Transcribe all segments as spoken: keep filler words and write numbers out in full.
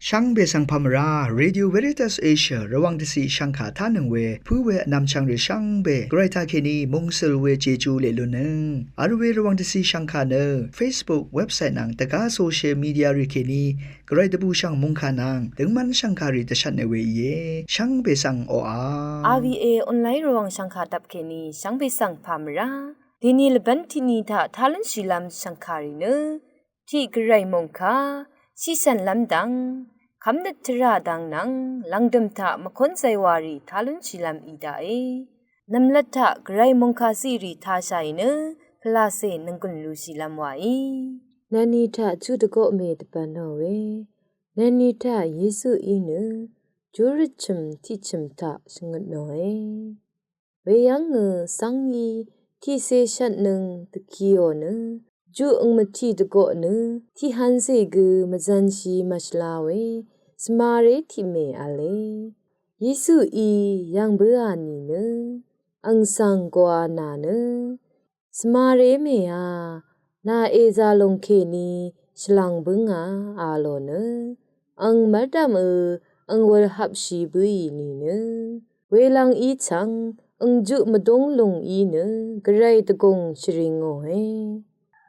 Shvngbe svng pà mvrá, Radio Veritas Asia Rvwàng dvciq shvngkà tánøng we pǿ we vnvmchvng rì shvngbe Gvray taqkèní mungsøl we Jeju leq lunnøng vl we Rvwàng dvciq shvngkà nø Facebook, website nvng dvgá social media rì kèní Gvray dvbùshv̀ng mungkà nvng døngmv́n shv̀ngkàrì dvshvtne we íe. Shvngbe svng oqà. R V A online Rvwàng shv̀ngkà dvp kèní shvngbe svng pà mvrá. Dèní lvbv́n tiqni taq tá lúnshìlv́m shv̀ngkàrì nø tiq Gvray mòngkà, shiqshv̀nlv́m dvng, kv́mnøt tvrà dvng nvng lv̀ngdø̀m taq mvkón zaywàrì tá lúnshìlv́m í daqe. Nv̀mlat taq Gvray mòngkà ciqrì tāshàì nø pvlacè nònggùn lushìlv́m wàí. Nvni taq juq dvgoqmè dvbv̀nò we. Nvni taq Yesuí nø júrøt chø̀m tiqchø̀m taq shvngøtnòe. Weyv́ngø cv́ngí tiqcé shvtnøng dvkiò nø juq øngmvtiq dvgoq nø tiqhvncè gø mvzv̄nshì màshvla we svmaré tiqmè v̄le. Yesuí yv̀ng bǿà nìnø àng svng goqà nà nø, svmaré mèá, nà èzà lòng kèní shvlàng bǿngà, a lò nø, àng mv́rdv̀mø àng wūl hapshì bǿì nìnø, welvng í chv̀ng àng juq mvdúng lùng í nø Gvray dvgùng shvringòe.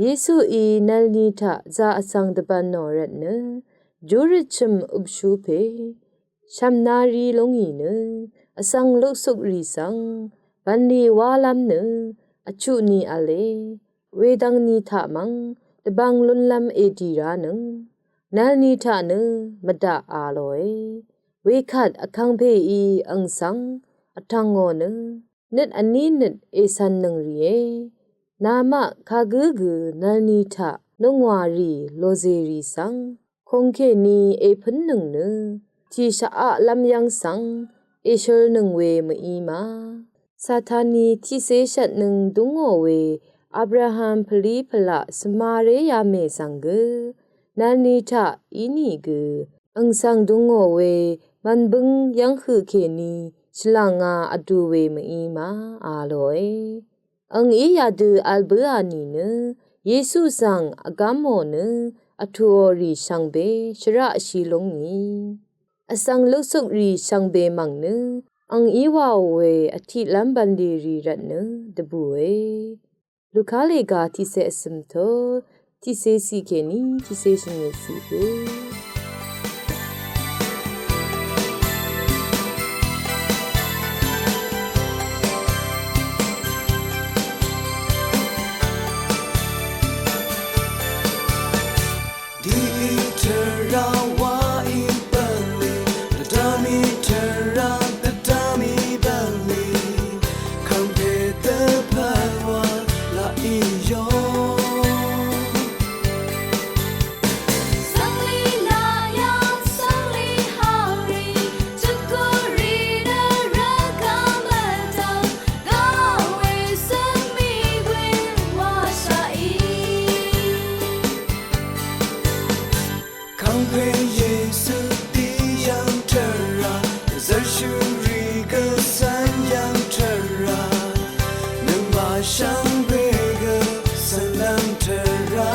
Yesuí nvlni taq zà vsvng dvbv̀nò rvtnø júrøt chø̀m øpshú pè shv̀mnari lúngì nø vsvng luksukrì svng bv̀nlì wálv́m nø vchuq ni v̄le. Wedv̀ngni taq mv̀ng dvbvng lúnlv́m èdì ránøng nvlni taq nø mvdaq, a lòe. Wekvt vkangpèí àng svng vtv̀ngò nø nøt vní nøt ècv̄nnøng rìe. Namaq kagǿ gø nvlni taq nungwàrì lòzèrì svng kòngkèní èpǿnnøng nø tì shvaqlv́m yv́ng svng èshølnøng we mví ma. Sataní tiqcé shvtnøng dúngò we Abraham pvlí pvlaq svmaré yamè svng gø nvlni taq ínìgø àng svng dúngò we mv̀nbǿng yv́ng høq kèní shvlàngā vdu we mví ma, a lòe. Àngí yadø vl bǿà nìnø Yesu svng vgv́mò nø vtùò rì shvngbe shvraqshi lúngì. Vsvng luksukrì shvngbe mv̀ng nø àngí wàò we vtiqlv́m bv̀nlì rì rvtnø dvbùe. Luka lèga tiqcé vsø̀m tø tiqcé ciq kèní tiqcé shvngøt ciq gø. Dìí tvrà wàí bv̀nlì, dvdvmí tvrà dvdvmí bv̀nlì, kv̀mpè dvpvt wa laq í yò. Svnglì laq yv̀ng, svnglì hàrì, tukuri nø rvgvm vdv̀ng, gvray svng mì we washaq í. Kv̀ngpè Yesu dì yv̀ng tvrà, dvzv̀r shvrì gø svng yv̀ng tvrà, nøngmaq shvngbe gø svnglv́m tvrà.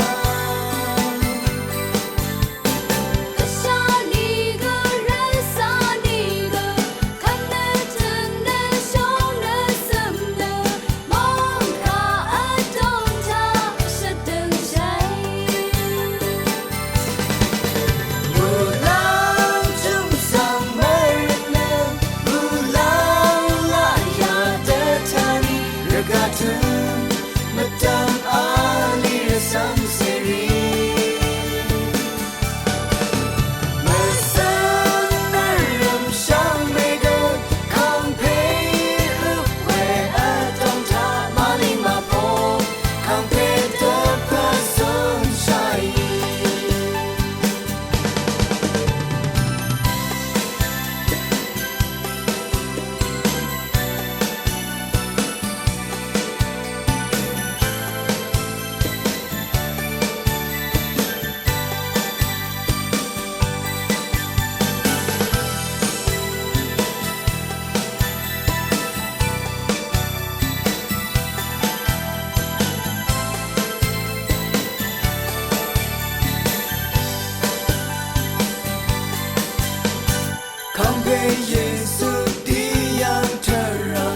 Yesu dì yv̀ng tvrà,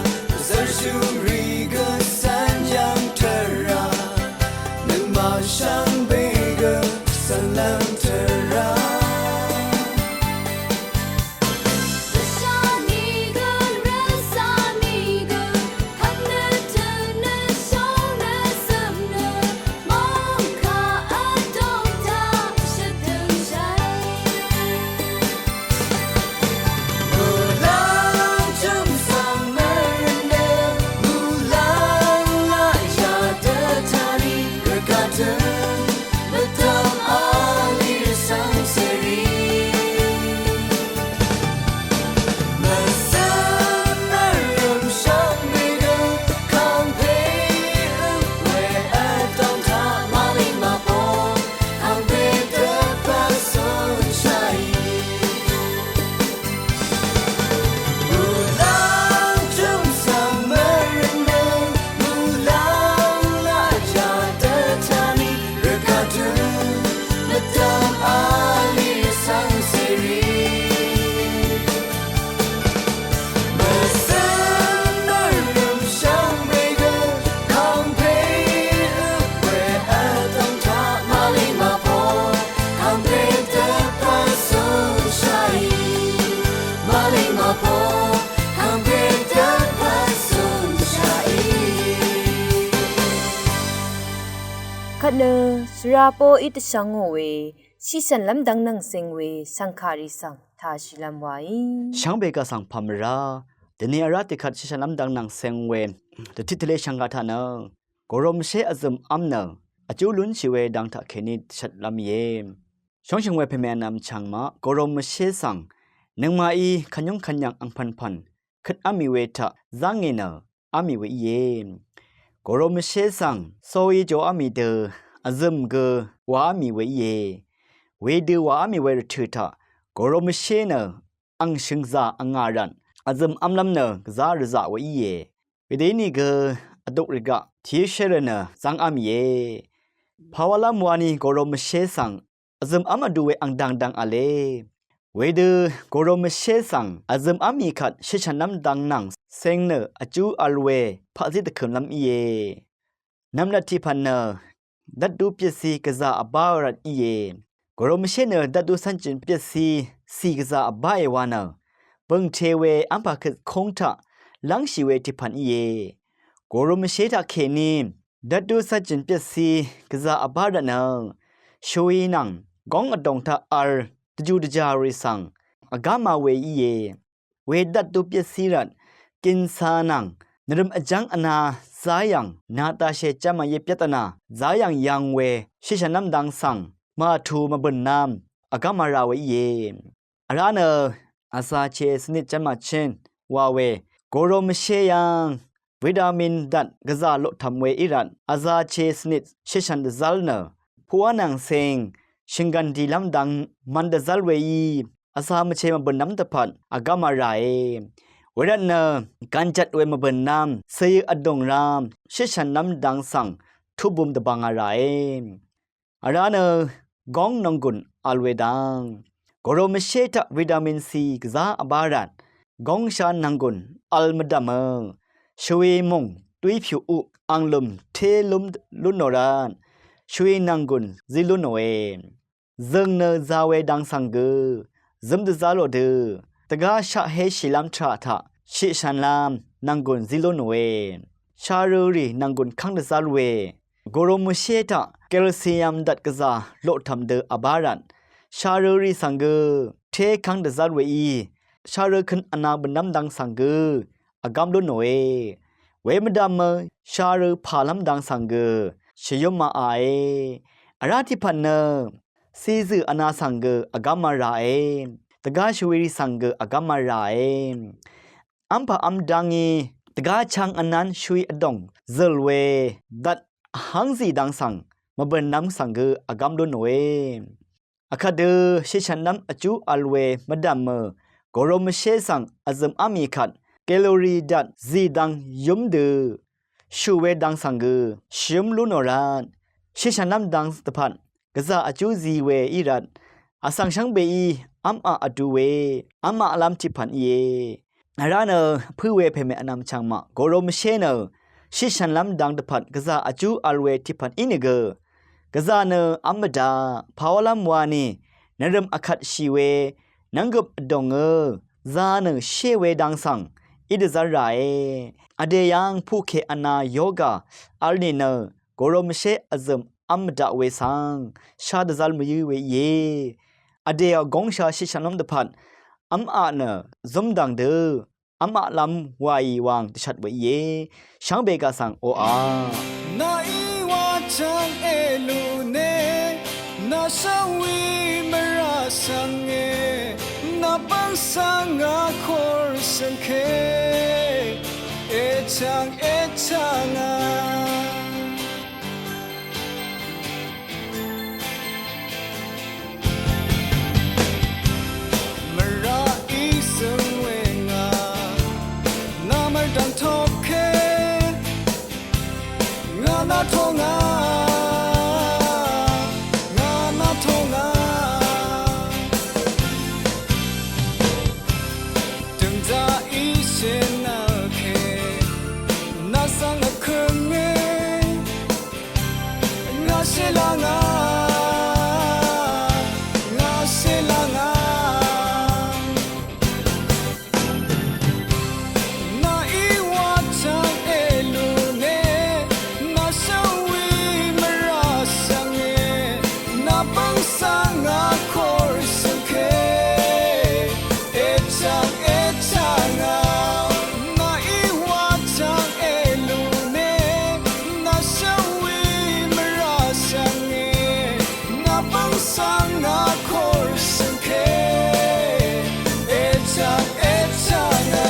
zvrshúrì gø cv̀n yv̀ng tvrà, nøngmaq shvngbe gø cv̀nlv́m tvrà. Kvt nø svra poqí dvshvngò we, shiqshv̀nlv́m dvng nvng ceng we shv̀ngkàrì svng tāshìlv́m waí. Shvngbe kaq svng pà mvrá, dvni vrá tiqkvt shiqshv̀nlv́m dvng nvng ceng we dvtit tvle shv̀ngkà taq nø, gorom mvshé vzø̀m v́m nø vjú lúnshì we dang taqkèní dvshvtlv́m íe. Shóngshø̀ng we pèmè vnvm chv̀ng maq gorom mvshé svng nøngmaqí kvnyóng kvnyv̀ng angpv̀npv̀n køt v́mì we taq zá ngì nø v́mì we íe. Gorom mvshé svng sóí jo v́mì dø vzø̀m gø wa v́mì we íe. Wedø wa v́mì we rvtø̀ taq gorom mvshé nø ang shø̀ngzà vngà rvt vzø̀m v́mlv́m nø gvzá rvzaq we íe. Wedø ínìgø vduk rvgaq tiqshér nø zv́ng v́mìe. Pàwálv́m wani gorom mvshé svng vzø̀m v́m vdu we ang dv̀ngdv̀ng v̄le. Wedø gorom mvshé svng vzø̀m v́mì kvt shiqshv̀nlv́m dvng nvng ceng nø vjú vl we paqzí dvkø̀mlv́m íe. Nvmlat tiqpv̀n nø dvtdu pyvtci gvzà vbá rvt íe. Gorom mvshé nø dvtdu cv́njø̀n pyvtci cì gvzà vbáe wa nø bø̀ngte we v́mpà køt kóng taq lv́ngshì we tiqpv̀n íe. Gorom mvshé taqkèní dvtdu cv́njø̀n pyvtci gvzà vbá rvt nø shvwi nvng góng vdòng taq vl dvjù dvjà rì svng vgáma we íe. Wedvt dupyvtci rvt gìnca nvng nvrøm vjv́ng vna záyv̀ng, natashè jv́m mvyvpyvt vna záyv̀ng yv̄ng we shiqshv̀nlv́m dang svng màtù mvbø̀n nvm vgá màrà we íe. Vrá nø vzace svnit jv́n màchín wa we gorom mvshé yv́ng vitamin dvt gvzà loqtv̀m we í rvt vzace svnit shvshv̀n dvzv́l nø puqwá nvng ceng shvnggv̀n dìlv́m dang mvn dvzv́l weí vza mvche mvbø̀nlv́m dvpvt vgá màràe. Wervtnø gv̀njvt we mvbø̀nlv́m cèyø vdùng rv́m shvshv̀nlv́m dang svng tubum dvbvnga ràe. Vrá nø góng nònggùn vl we dang gorom mvshé taq vitamin C gvzá vbá rvt góngsha nònggùn vl mvdv̀mø shvwi mùng dwípyù uq anglø̀m té lúm lún nò rvt shvwi nònggùn zí lún nòe. Zø̀ng nø za we dang svng gø zǿm dvzá lò dø dvgá shaqhéshìlv́m tvrà taq shiqshv̀nlv́m nònggùn zí lún nòe. Sharø rì nònggùn kv́ng dvzv́l we gorom mvshé taq calcium dvt gvzà loqtv̀m dø vbá rvt sharø rì svng gø té kv́ng dvzv́l weí sharø køn vna bø̀nlv́m dang svng gø vgv́m lún nòe. We mvdv̀mø sharø pàlv́m dang svng gø shvyǿm mààe. Vrá tiqpv̀n nø cizø̀ vna svng gø vgv́m màràe. Dvgá shvwirì svng gø vgv́m màràe. V́mpà v́m dv́ngí dvgá chvng vnv́n shvwi vdòng zø̀l we dvt vhv́ngzì dang svng mvbø̀nlv́m svng gø vgv́m lún nòe. Vkvt dø shiqshv̀nlv́m vjú vl we mvdv̀mø gorom mvshé svng vzø̀m v́mì kvt kalori dvt zìdvng yúm dø shù we dang svng gø shvyǿm lún nò rvt shiqshv̀nlv́m dang dvpvt gvzà vjú zi we í rvt Vsvng shvngbeí v́m aq vdu we v́m aqlv́m tiqpv̀n íe. Vrá nø pǿ we pèmè vnvm chv̀ng maq gòrò mvshé nø shitshv̀nlv́m dang dvpvt gvzà vjú vl we tiqpv̀n ínìgø, gvzà nø v́m mvdaq pàwálv́m wani nvrø̀m vkvtshì we nv́nggøp vdòngø zā nø shé we dang svng í dvzv́r ràe. Vdè yv́ng puqkè vna yoga vl nìnø gòrò mvshé vzø̀m v́m mvdaq we svng shá dvzv́r mvyǿ we íe. Vdè vgóngsha shitshv̀nlv́m dvpvt v́m aq nø zúmdv̀ng dø v́m aqlv́m wàì wàng dvshvt we íe. Shvngbe gà svng oqà. Nàí wa chvng èlùne, nà shvwi mvrà shvnge, nà bv́ng svng ngà kor shvngke, èchvng èchvng a. Mvrà í svng we ngà, nà mvrdv̀ng toke, ngà nà tongà, ngà nà tongà. Døngzà í shènvke, nà svng vkønge, ngà shèlvngà, ngà shèlvngà. Nàí wa chvng èlùne, nà shvwi mvrà shvnge, nà bv́ng svng ngà kor shvngke, èchvng èchvng a. Nàí wa chvng èlùne, nà shvwi mvrà shvnge, nà bv́ng svng ngà kor shvngke, èchvng èchvng a.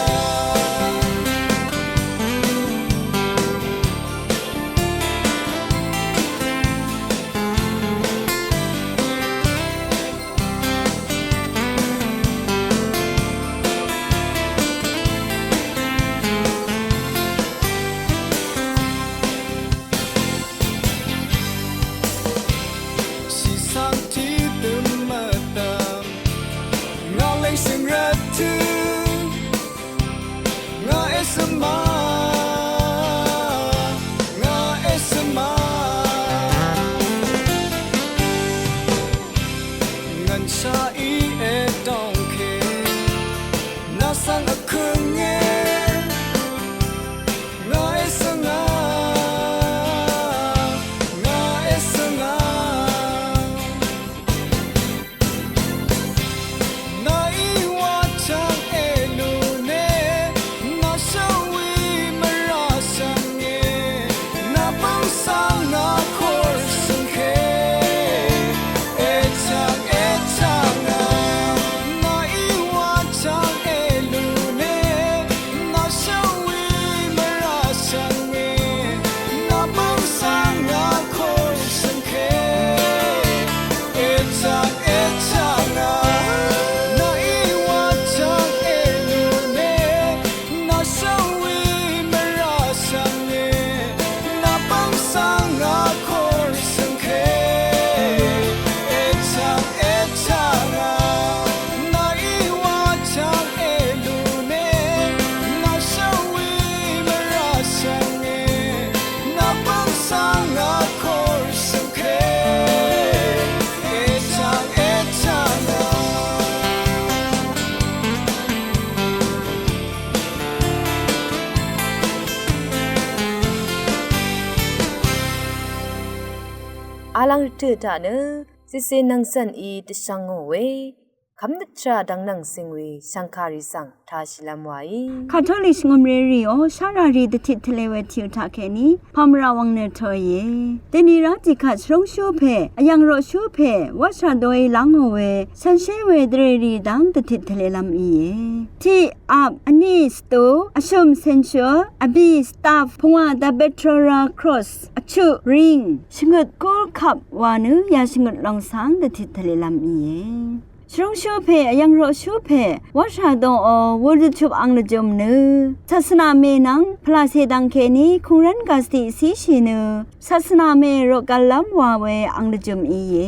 Shìsang tiq døm mvdv̀m, ngà leng shø̀ng rvt tø, ngà èsvma, ngà èsvma. Ngv̀nshaq í èdòngke, nà svng vkønge, ngà èsvnga, ngà èsvnga. Nàí wa chvng èlùne, nà shvwi mvrà shvnge, nà bv́ng svng ngà kor shvngke, èchvng èchvng a. Nàí wa chvng èlùne, nà shvwi mvrà shvnge, nà bv́ng svng ngà kor shvngke, èchvng èchvng a. Nàí wa chvng èlùne, nà shvwi mvrà shvnge, nà bv́ng svng ngà kor shvngke, èchvng èchvng a. Nàí wa chvng èlùne, nà shvwi mvrà shvnge, nà bv́ng svng ngà kor shvngke, èchvng èchvng a. Alvng rvtø̀ taq nø, zitze nvngzv̀n í dvshvng ngò we, kv́mnøt tvrà dvng nvng zing we, shv̀ngkàrì svng tāshìlv́m wàí. Katolik shvngø̀mrerìò, sháràrì dvtit tvle we tìò taqkèní, pàmvrà wvng nø tø̀ìe. Dèni rá tiqkvt shvrúngshú pè, vyv̀ng roqshú pè, wáshà doí lángò we, shànshér we dvrèrì dv́ng dvtit tvlelv́m íe. Tiq ap, vní stò, vshø̀m sènshø, vbì staff, pungwà dvbetrora cross, vchuq ring, shvngøt kúrkap wa nø, yashvngøt longsvng dvtit tvlelv́m íe. Shvrúngshú pè, vyv̀ng roqshú pè, wáshà dòò, wur dvchup ang lvjø̀m nø, sasvnà mè nvng, pvlàcè dvngkèní, kùngrv́n gàcì tiq císhì nø, sasvnà mè roqgvllv́m wa we ang lvjø̀m íe.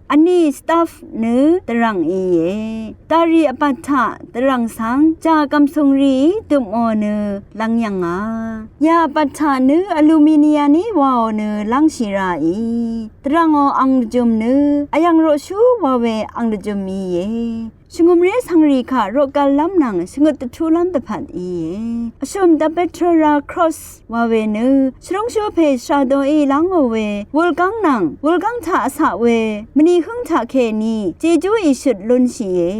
Vní staff nø dvrv̀ng íe. Darì vbat taq dvrv̀ng svng jàgv̀msùng rìí dupmò nø lv́ng yv̀ngà. Ya vbat taq nø aluminium í waò nø lv́ngshì raì. Dvrv̀ngò ang dvjøm nø vyv̀ng roqshú wa we ang dvjøm íe. Shvngø̀mré svngrì kaq roqgvllv́m nvng shvngøt dvtúlv́m dvpvt íe. Vshø̀m dvpvt tvrà cross wa we nø shvrúngshú pè shvrado í lv́ngò we wulgv́ng nvng wulgv́ng taq vcaq we mvnì hǿng taq kèní jejú ìshøt lúnshìe.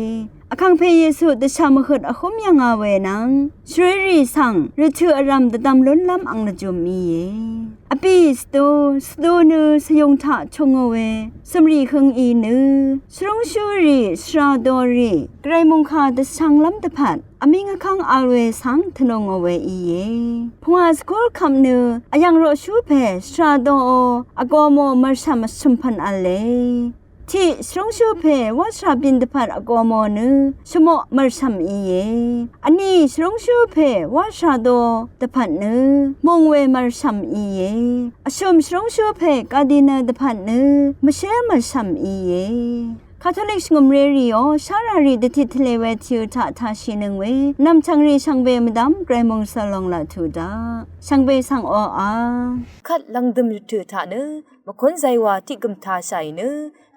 Vkàngpè Yesu dvshà mvhøt vhúm yv̀ngà we nvng shvrérì svng rvtø̀ vrv̀m dvdvm lúnlv́m ang dvjøm íe. Vbì svdu svdu nø svyùng taq chungò we cø̀mrì hǿng í nø shvrúngshúrì shvradorì gvray mòngkà dvshvnglv́m dvpvt vmíng vkv́ng vl we svng tvnù ngò we íe. Pungwà skul kvp nø vyv̀ng roqshú pè shvradoò vgō mò mv̀rshv̀m vshø̀mpv̀n v̄le. Tiq shvrúngshú pè wáshà bìn dvpvt vgō mò nø shvmoq mv̀rshv̀m íe. Vní shvrúngshú pè wáshà do dvpvt nø mùng we mv̀rshv̀m íe. Vshø̀m shvrúngshú pè gardiner dvpvt nø mvshér mv̀rshv̀m íe. Katolik shvngø̀mré rìò shárà rì dvtit tvlē we tìø taq tāshìnøng we nv̀mchv̀ng rì shvngbe mvdv́m gvray mòngsvl lòng laq tuq daq. Shvngbe svng oqà kvt lv̀ngdø̀m rvtø̀ taq nø mvkún zaywa tiq gø̀m tāshàì nø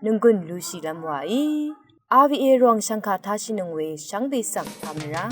nònggùn lushìlv́m wàí. R V A Rvwàng shv̀ngkà tāshìnøng we shvngbe svng pàmvrá.